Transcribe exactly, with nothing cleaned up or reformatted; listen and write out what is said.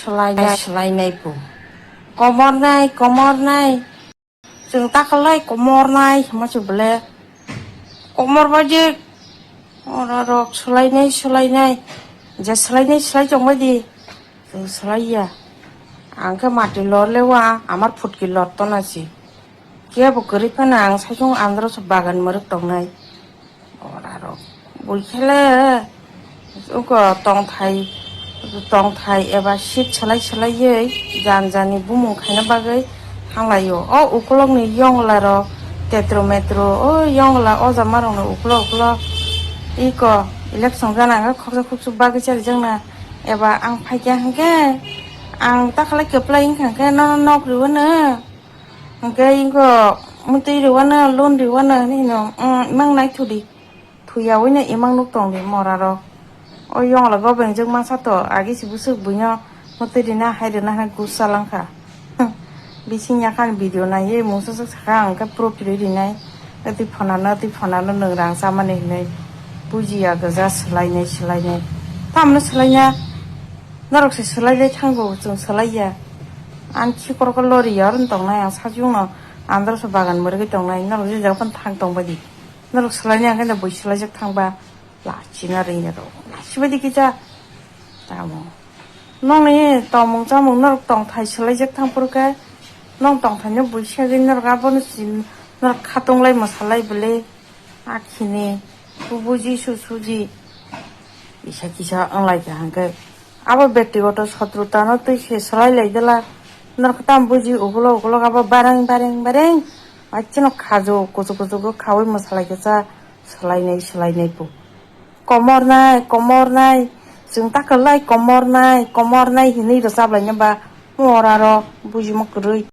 Swlainai, swlainai po. Komor nai, komor nai. Chwng takalai komor nai, hima se bole. Komor bai je. Ora rok swlainai, swlainai. Je swlainai, swlai chong bai di. Chwng swlaiya. Ang khe mati lor lewa, amar phutki lor tona si. Kebo kwrwi phano ang saichung andro se bagan mwrwk tongnai. Orarok bui khele uko tongthai, tongthai eba seat swlai swlaiwi jan jani bumung khaina bagwi thanglaio. O ukulokni yongla rok tetro metro, o yongla o jamarokni ukulok ukulok iko election gana khe khoksa khuksu bagwi charijakna. Eba ang phaikha hwnkhe ang takhalai kwplai wngkha hwnkhe nono nok rwino. Hwnkhe ingo mwtwi rwano, loan rwano hinwi hino, mm, imang nai thudi. Thuya wino imang nuk tong di mora rok. O yongla gobeng jwk mansa to, agi si bwswk buino mwtwi rina hai rina hai gus chalangkha. Bising yakhani video naiwi mungsa swk sakha ang khe proof rwi rinai. Twi phonano, twi phonano nwng rang chamani hinwi. Bujiya gwja swlainai, swlainai. Tamno swlaina? Norok se swlai lai thango, chwng swlaiya. Ani khikorokgo lori ya, oro tongnai ang sajwkno androso bagan mwrwgwi tongnai, norok je jaga phano thang tong bai di. Norok swlainai ang khe bui swlaijak thangba, lachina rwngya rok. Lachi bai di kisa. Tamo. Nokni tongmung chamung norok tongthai swlaijak thang phuru khe, nong tongthaino bui segwi norok abono si norok khatung lai mwsa lai bwlwi. Akhini, bubuji susuji. Kisa kisa wnglaikha hwnkhe. Abo bektigoto sotrutano twi se swlai lai dela. Norok tam buji ukulok ukulok abo bareng bareng bareng. Maichino khajo kuchuk kuchuk khaui mwsalaikha cha swlainai swlainai po. Komor nai, komor nai. Chwng takalai komor nai, komor nai hinwi rwchap laina ba. Moraro bujima kwrwi.